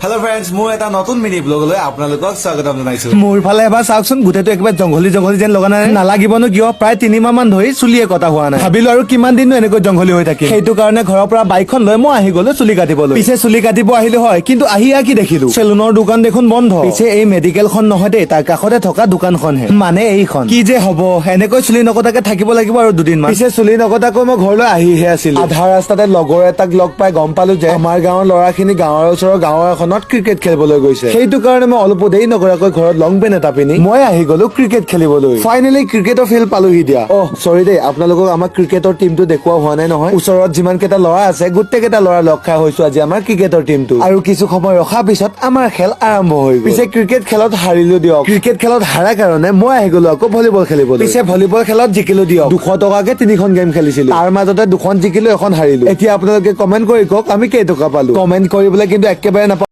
Hello' friends, মোৰ এটা নতুন মিনি ব্লগলৈ আপোনালোকক স্বাগতম জনাইছো। মোৰ ফালে এবাৰ চাওকচোন, গোটেইটো একেবাৰে জংঘলী জংঘলী যেন লগা নাই? নালাগিবনো কিয়? প্ৰায় 3 মাহ মান ধৰি চুলিয়ে কটা হোৱা নাই। ভাবিলো আৰু কিমান দিননো এনেকৈ জংঘলী হৈ থাকিম। সেইটো কাৰণে ঘৰৰ পৰা বাইকখন লৈ মই আহি গলো চুলি কাটিবলৈ। পিছে চুলি কাটিব আহিলো হয়, কিন্তু আহি কি দেখিলো? চেলুনৰ দোকান দেখোন বন্ধ। পিছে এই মেডিকেলখন নহয় দেই, তাৰ কাষতে থকা দোকানখনহে, মানে এইখন। কি যে হব! এনেকৈ চুলি নকটাকে থাকিব লাগিব আৰু দুদিনমান। পিছে চুলি নকটাকৈ মই ঘৰলৈ আহিহে আছিলো, আধা ৰাস্তাতে লগৰ এটাক লগ পাই গম পালো যে আমাৰ গাঁৱৰ ল'ৰাখিনি গাঁৱৰ ওচৰৰ গাঁও এখনত ক্ৰিকেট খেলিবলৈ গৈছে। সেইটো কাৰণে মই অলপো দেৰি নকৰাকৈ ঘৰত লং পেণ্ট এটা পিন্ধি মই আহি গলো ক্ৰিকেট খেলিবলৈ। ফাইনেলি ক্ৰিকেটৰ ফিল্ড পালোহি দিয়া। অহ চৰি দেই, আপোনালোকক আমাৰ ক্ৰিকেটৰ টিমটো দেখুওৱা হোৱা নাই নহয়। ওচৰত যিমান কেইটা ল'ৰা আছে, গোটেই কেইটা ল'ৰা লগ খাই হৈছো আজি আমাৰ ক্ৰিকেটৰ টিমটো। আৰু কিছু সময় ৰখাৰ পিছত আমাৰ খেল আৰম্ভ হৈ গ'ল। পিছে ক্ৰিকেট খেলত হাৰিলো দিয়ক। ক্ৰিকেট খেলত হাৰাৰ কাৰণে মই আহি গলো আকৌ ভলীবল খেলিবলৈ। পিছে ভলীবল খেলত জিকিলো দিয়ক। 200 টকাকে তিনিখন গেম খেলিছিলো, তাৰ মাজতে দুখন জিকিলো, এখন হাৰিলো। এতিয়া আপোনালোকে কমেণ্ট কৰি কওক আমি কেইটকা পালো। কমেণ্ট কৰিবলৈ কিন্তু একেবাৰে নাপাওঁ।